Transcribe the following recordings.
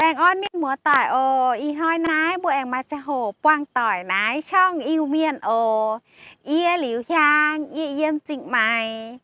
Baengh orn mienh muoz-doic oc. Ih hnoi naaiv mbuo aengx maaih ziangh hoc buangh doic naaiv ช่อง Iu-Mienh oc. Yie Liuz Hiaang, yie yiem Zingh Maix.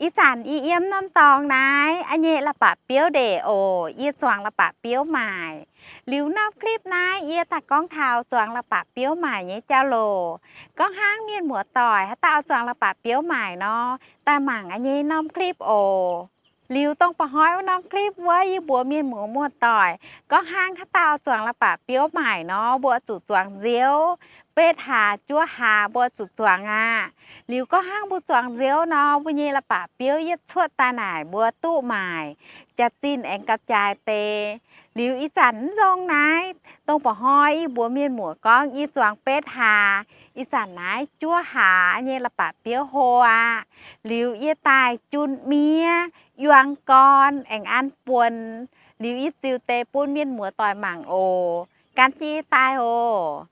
Ih zanc yie yiem norm dorngx naaiv, a'nyei la'bapc biouv ndeic oc. Yie zuangx la'bapc biouv maaic. Liuz norm คลิป naaiv yie daaih gorngv taux zuangx la'bapc biouv maaic nyei jauv-louc. Gorngv hnangv mienh muoz-doic haaix dauh zuangx la'bapc biouv maaic nor, daaih mangc a'nyei norm คลิป oc. Liuz dongh mba'hnoi wuov norm คลิป wuov, yie mbuox mienh muoz muoz-doic, gorngv hnangv haaix dauh zuangx la'bapc biouv maaic nor, mbuo zuqc zuangx nziouv, betv hlaax juov hlaax mbuo zuqc zuangx aqv. Liuz gorngv hnangv mbuo zuangx nziouv nor, mbuo nyei la'bapc biouv yietv cuotv daaih naaic mbuo duqv maaic, jaax-zinh aengx gauh jaaix deix. Liuz ih zanc mv nzong naaiv, dongh mba'hnoi yie mbuox mienh muoz gorngv yie zuangx betv hlaax, ih zanc naaiv juov hlaax nyei la'bapc biouv hlo aqv. Liuz yie daaih jun miev, yuang gorn aengx an buonx. Liuz yie ziux deix bun mienh muoz-doic mangc oc. Gan jienv yie daaih oc.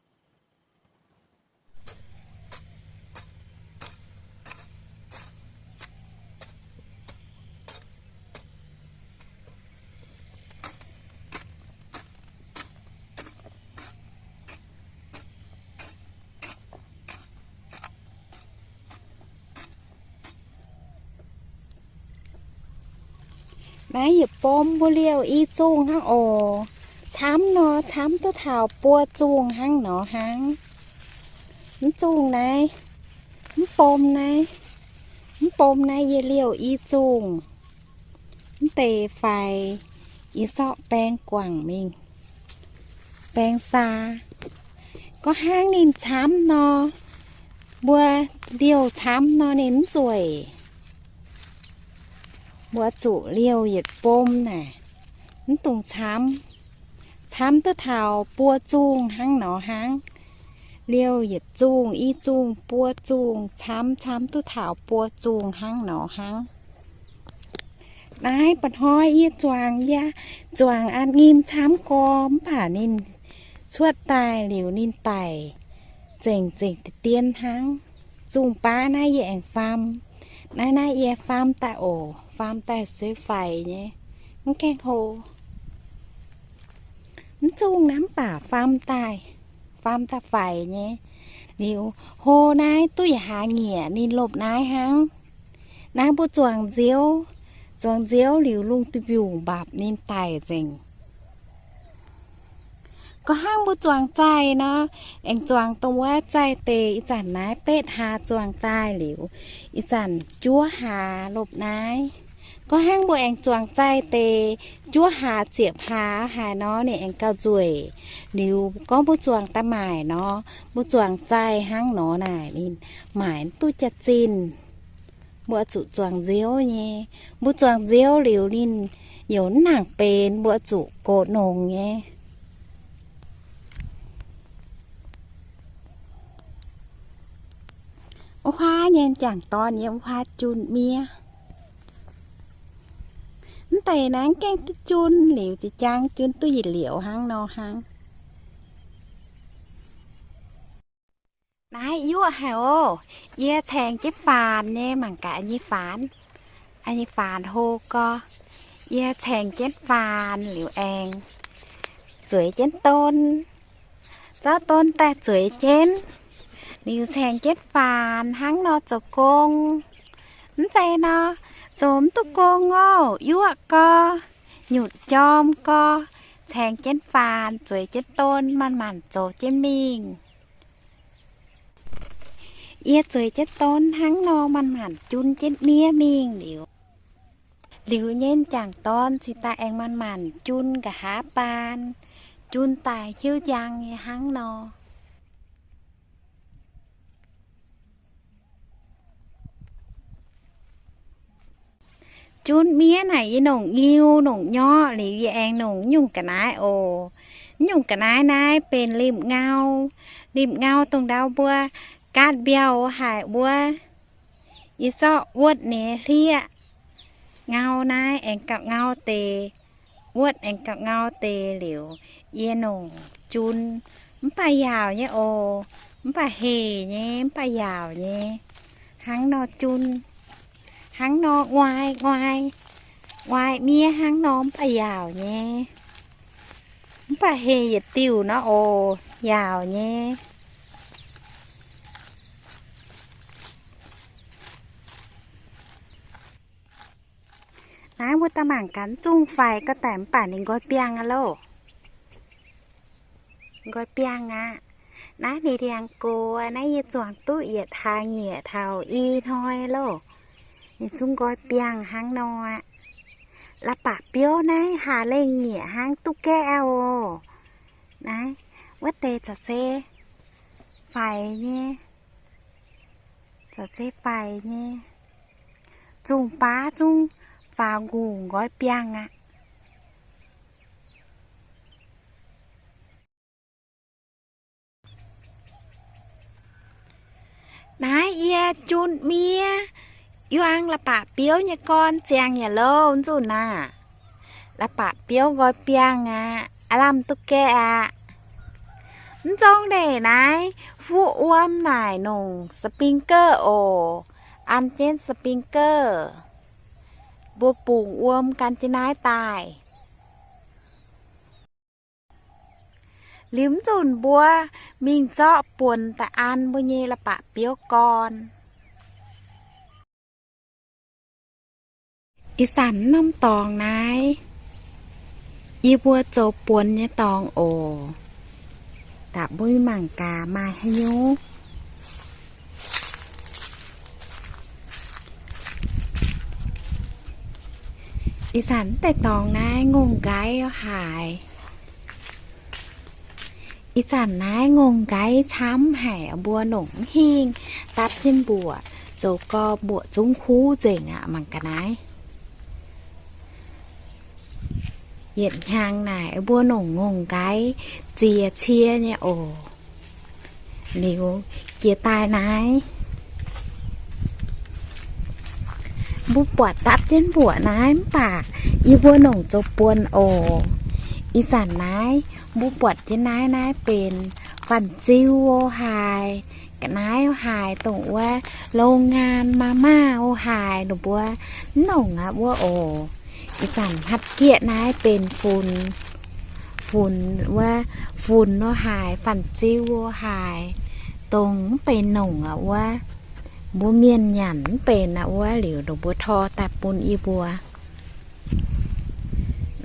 Naaiv yietc bom mbuo liouh i zungh hnangv oc. Camv nor, camv duqv taux buo zungh hnangv nor hnangv. Mv zungh naaiv, mv bom naaiv, mv bom naaiv yie liouh i zungh. Mv deix faix yie zorqv baeng guangc mingh, baeng saa. Gorngv hnangv ninh camv nor, mbuo liouh camv nor ninh mv nzueic. Mbuo zuqc liouh yietc bom naaic, mv dungx camv. Camv duqv taux buo zungh hnangv nor hnangv. Liouh yietc zungh, i zungh, buo zungh, camv camv duqv taux buo zungh hnangv nor hnangv. Naaiv mba'hnoi yie zuangx, yie zuangx an nyim camv gorx, mv baac ninh cuotv daaih liuz ninh daic zengc zengc deix dien hnangv. Zungh baav naaiv yie aengx faam. Naaiv naaiv yie faam daaih oc, faam daaih se faix nyei, mv gaengh hlo. Mv zungh naaiv mv baac faam daaih, faam daaih faix nyei. Liuz hlo naaiv duqv yietc hlaax nyiec ninh lopc naaiv hnangv. Naaiv mbuo zuangx nziouv, zuangx nziouv liuz lungh duih mbiungc mbapc ninh daic nzengc. Gorngv hnangv mbuo zuangx zaih nor, aengx zuangx dongh wuov zaih deix ih zanc naaiv betv hlaax zuangx daaih liuz, ih zanc juov hlaax lopc naaiv. Gorngv hnangv mbuo aengx zuangx zaih deix juov hlaax ziepc hlaax haaix nor ninh aengx gauh nzueic. Liuz gorngv mbuo zuangx daaih maaic nor, mbuo zuangx zaih hnangv nor naaic ninh maaic duqv jaax-zinh. Mbuo zuqc zuangx nziouv nyei. Mbuo zuangx nziouv liuz ninh yaac mv nangc benx, mbuo zuqc gox nongx nyei. Wuov huaav nyei jangc dorn yiem wuov huaav jun miev. Mv deix naaiv gaengh duqv jun liuz, zinh jangv jun duqv yietc liouc hnangv nor hnangv. Naaiv yuoqv haic oc. Yie caengx jienv faanx nyei, mangc gaax nyei faanx. Nyei faanx hlo gorx. Yie caengx jienv faanx liuz aengx zueiz jienv don. Zorqv don daaih zueiz jienv, liuz caengx jienv faanx hnangv nor zoux gong. Mv zeiz nor, zoux mv duqv gong oc. Yuoqv gorx, nyutc jorm gorx, caengx jienv faanx, zueiz jienv don, manc-manc zoux jienv mingh. Yie zueiz jienv don hnangv nor, manc-manc jun jienv miev mingh liuz. Liuz nyei jangc dorn cingx daaih aengx manc-manc jun nqa'haav baan, jun daaih hiuv njang nyei hnangv nor. Jun miev naaic yie nongc nyiu nongc nyorqv liuz yie aengx nongc nyungc ga'naaiv oc. Nyungc ga'naaiv naaiv benx limh ngau. Limh ngau dongh ndau mbuo gaatv mbiauh haic wuov. Yie zorqv wuotv ninh hlieqv ngau naaiv aengx gauh ngau deix, wuotv aengx gauh ngau deix liuz, yie nongc jun. Mv baac yaauc nyei oc. Mv baac hec nyei, mv baac yaauc nyei. Hnangv nor jun, hnangv nor nguaai, nguaai, nguaai miev hnangv nor mv baac yaauc nyei. Mv baac heh yietc diuh nor oc, yaauc nyei. Naaiv mbuo daaih mangc gaax zungh faix ga'daic mv baac ninh nqoi biangh aqv loh. Nqoi biangh aqv. Naaiv ninh ndiangx-gox, naaiv yie zuangx duqv yietc hlaax nyieqc taux i hnoi loh. Ninh zungv nqoi biangh hnangv nor aqv. La'baac biouv naaiv haaix lengh nyieqc hnangv duqv gaeqv aqv oc. Naaiv wuov deix za'gengh faix nyei. Za'gengh faix nyei. Zungh baav zungv faaux ngungh nqoi biangh aqv. Naaiv yie jun miev yuang la'baac biouv nyei gorn ziangh yaac louh nzunc naaiv. La'baac biouv nqoi biangh aqv, aav lamh duqv gaeqv aqv. Mv nzong ndeic naaiv fuqv wuom naaic nongc sprinkler oc, an jienv sprinkler, mbuo bungx wuom gan jienv naaiv daaih. Liuz mv nzunc mbuo mingh zorqv buonc daaih an mbuo nyei la'baac biouv gorn. Ih zanc norm dorngx naaiv, yie mbuo zoux buonc nyei dorngx oc. Da'bui mangc gaax maaih haaix nyungc. Ih zanc deix dorngx naaiv ngongh nqaiv haic. Ih zanc naaiv ngongh nqaiv camv haic, mbuo nongc mv hingh, dapv jienv mbuoqc, zoux gorx mbuoqc zungv huv nzengc aqv. Mangc gaax naaiv. Yietc hnyangx naaic mbuo nongc ngongh nqaiv ziex cie nyei oc. Liuz jiex daaih naaiv, mbuo buatc dapv jienv mbuoqc naaiv mv baac yie mbuo nongc zoux buonc oc. Ih zanc naaiv mbuo buatc jienv naaiv, naaiv benx fanh ziu o haaix. Ga'naaiv o haaix, dongh wuov โรงงานมาม่า o haaix, ninh mbuo mv nongc aqv wuov oc. Ih zanc hatc gieqv naaiv benx funx, funx wuov, funx o haaix, fanh ziu o haaix, dongh mv benx nongc aqv wuov. Mbuo mienh nyanc mv benx aqv wuov, liuz ninh mbuo tor daaih bun yie mbuo.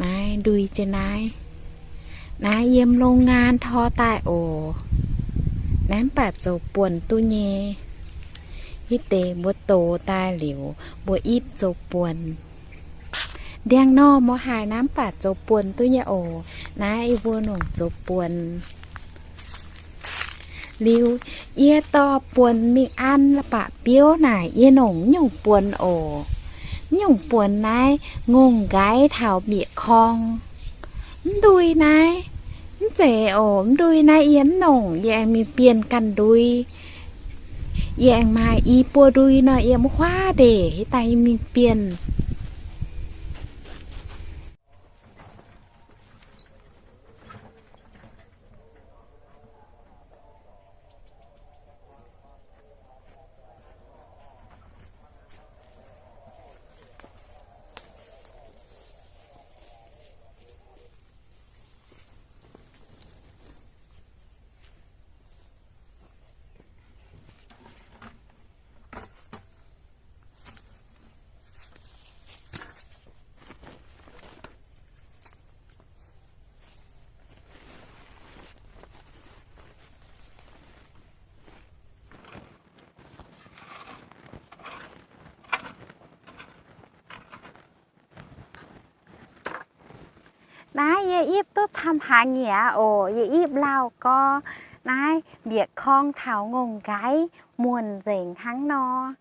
Naaiv ndui jienv naaiv. Naaiv yiem โรงงาน tor daaih oc. Naaiv mv baac zoux buonc duqv nyei. Hitv deix mbuo dox daaih liuz, mbuo ipv zoux buonc. Ndiangx-normh o haaix naaiv mv baac zoux buonc duqv nyei oc. Naaiv yie mbuo nongc zoux buonc. Liuz, yie dorh buonc mingh an la'baac biouv naaic, yie nongc mv nyungc buonc oc. Mv nyungc buonc naaiv ngongh nqaiv taux mbieqc korng. Mv ndui naaiv, mv zeiz oc, mv ndui naaiv yie mv nongc, yie aengx mingh bienh ganh ndui. Yie aengx maaih i buo ndui nor, yie mv huaav ndeic, hitv daaih yie mingh bienh. Naaiv yie ipv duqv camv haaix nyungc oc. Yie ipv lauh gorx, naaiv mbieqc korng taux ngongh nqaiv muonc nzengc hnangv nor.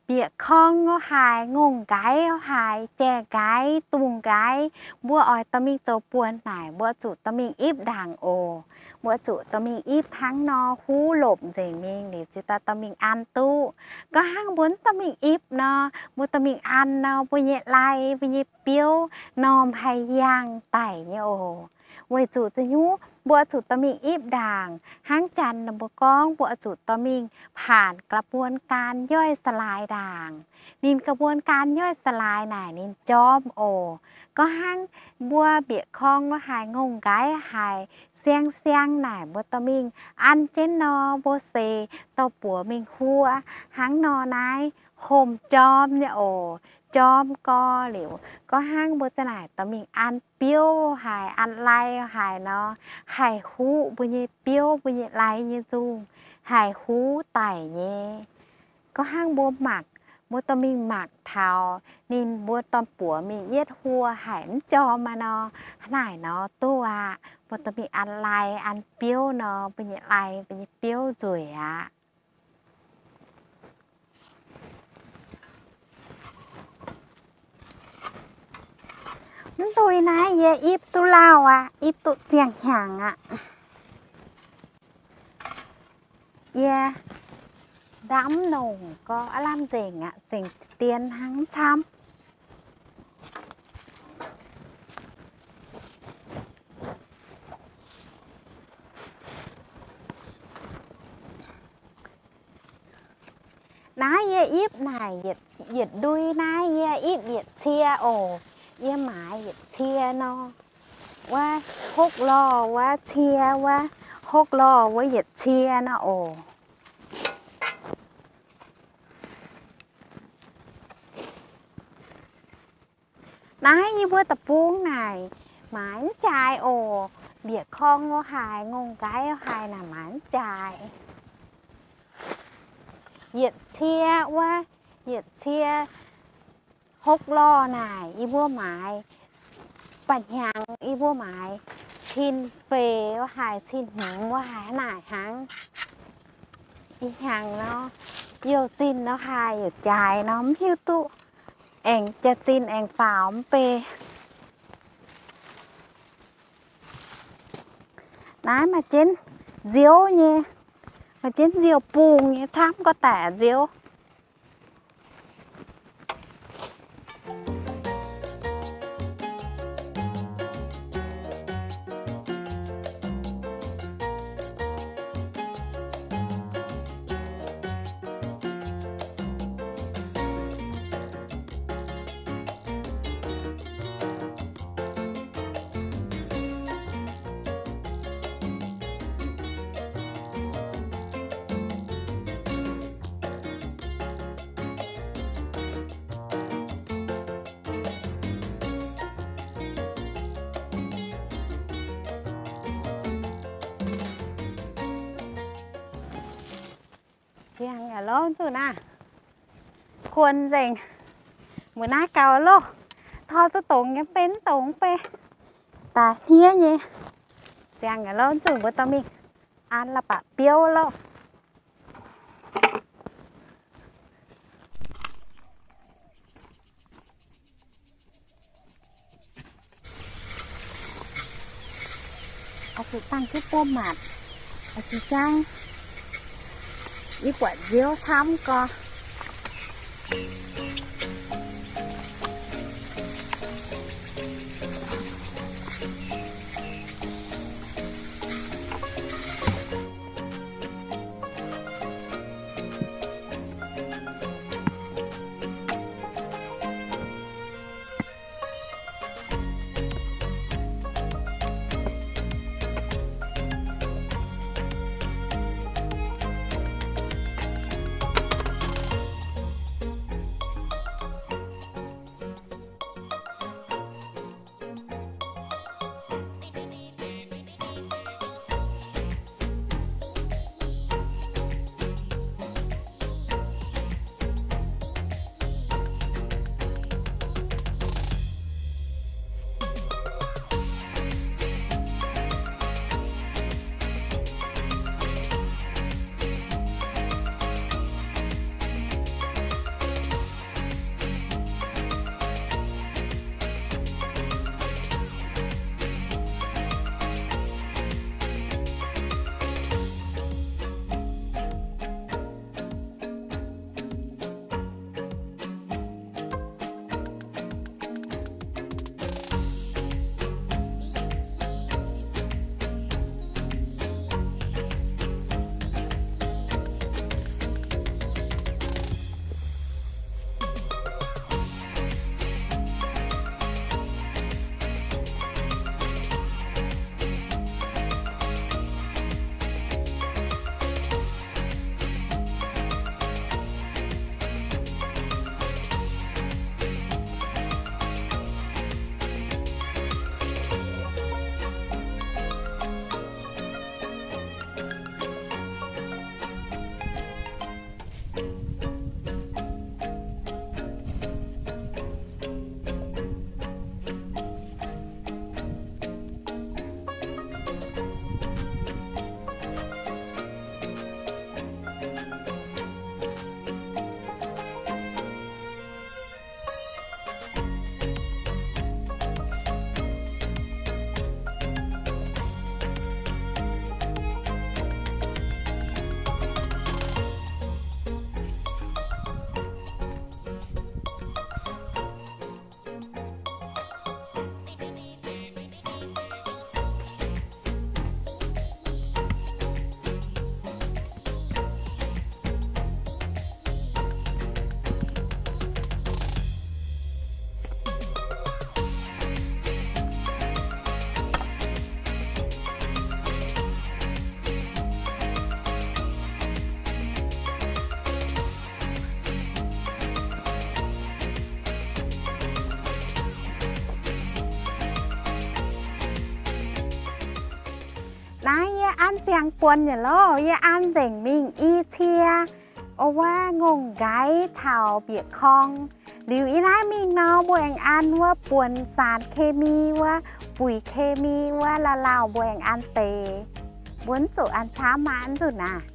Mbieqc korng o haaix, ngongh nqaiv o haaix, jai nqaiv, dungz nqaiv, mbuo oix dorh mingh zoux buonc naaic, mbuo zuqc dorh mingh ipv ndaangc oc. Mbuo zuqc dorh mingh ipv hnangv nor, huv lopc nzengc mingh liuz ziouc daaih dorh mingh an duqv. Gorngv hnangv mbuo mv dorh mingh ipv nor, mbuo dorh mingh an nor, mbuo nyei lai, mbuo nyei biouv, normh haih yangh daic nyei oc. Weic zuqc za'nyuv mbuo zuqc dorh mingh ipv ndaangc, hnangv janx ninh mbuo gorngv mbuo zuqc dorh mingh ผ่านกระบวนการย่อยสลาย ndaangc. Ninh กระบวนการย่อยสลาย naaic ninh jorm oc. Gorngv hnangv mbuo mbieqc korng lo haaix, ngongh nqaiv haaix, siang-siang naaic mbuo dorh mingh an jienv nor, mbuo seix dorh buoz mingh huo hnangv nor naaiv, homh jorm nyei oc. Jorm gau liuz, gorngv hnangv mbuo za'naaic dorh mingh an biouv haic, an lai haic nor, haih huv mbuo nyei biouv, mbuo nyei lai nyei nzungh, haih huv daic nyei. Gorngv hnangv mbuo mangc, mbuo dorh mingh mangc taux ninh, mbuo dorh buoz mingh yietv huo haic mv jorm aqv nor, naaic nor duqv aqv. Mbuo dorh mingh an lai an biouv nor, mbuo nyei lai, mbuo nyei biouv nzueic aqv. Mv ndui naaiv yie ipv duqv lauh aqv, ipv duqv ziangh hnyangx aqv. Yie ndamv nongc gau aav lamh nzengc aqv, zengc dien hnangv mv camv. Naaiv yie ipv naaic yietc, yietc ndui naaiv yie ipv yietc cie oc. Yie maaiz yietc cie nor, wuov hopv lorh wuov cie, wuov hopv lorh wuov yietc cie nor oc. Naaiv yie mbuo deic-bung naaic maaiz mv jaaix oc. Mbieqc korng lo haaix, ngongh nqaiv lo haaix naaic maaiz mv jaaix. Yietc cie wuov, yietc cie hopv lorh naaic yie mbuo maaiz, ba'hnyangx yie mbuo maaiz cin feix lo haaix, cin hmz lo haaix naaic hnangv. Ih hnyangx nor, youh zinh lo haaix yietc jaaix nor mv hiuv duqv aengx jaax-zinh aengx faaux mv bei. Naaiv maaih jienv nziouv nyei, maaih jienv nziouv bungh nyei camv gorx daic nziouv. Ziangh yaac lov nzunc naaiv, kuonx nzengc. Mbuo naaiv gauh loh, toi duqv dongz nyei, benx dongz bei, daaih hniev nyei. Ziangh yaac lov nzunc, mbuo dorh mingh an la'bapc biouv loh. Oix zuqc dangh jienv buo maatc, oix zuqc jangv. Yie buatc nziouv camv gorx. an ziangx buonc nyei loh. Yie an nzengc mingh i cie, o, wuov ngongh nqaiv caux mbieqc korng. Liuz yie naaiv mingh nor, mbuo aengx an wuov buonc สารเคมี, wuov buic เคมี, wuov lauh lauh mbuo aengx an deix. Mbuo mv zuqc an camv maah, mv zuqc naaic.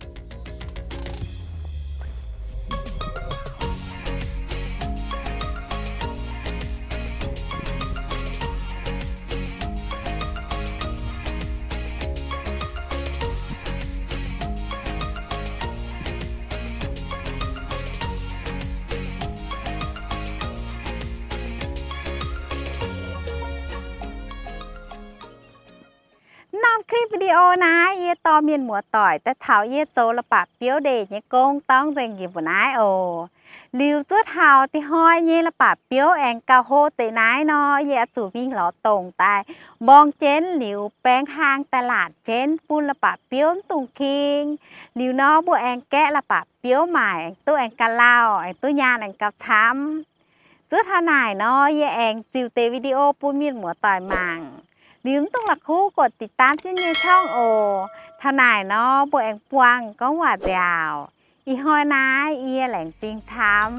Norm clip video naaiv yie dorh mienh muoz-doic daaih taux yie zoux la'bapc biouv ndeic nyei gong dorngx nzengc njiec mbuo naaiv oc. Liuz zuov taux dih hnoi nyei la'bapc biouv aengx gauh hlo deix naaiv nor, yie oix zuqc mingh lorz dongc daaih mborng jienv liuz baeng hlaang daaih laatc jienv bun la'bapc biouv mv dungx king. Liuz nor mbuo aengx gaeqv la'bapc biouv maaic, aengx duqv aengx gauh lauh, aengx duqv nyaanh aengx gauh camv. Zuov taux naaic nor, yie aengx ziux deix video bun mienh muoz-doic mangc. Liuz mv dungx la'kuqv กดติดตาม jienv nyei ช่อง oc. Taux naaic nor, mbuo aengx buangh gorngv waac nziaauc. Ih hnoi naaiv yie laengz zingh camv.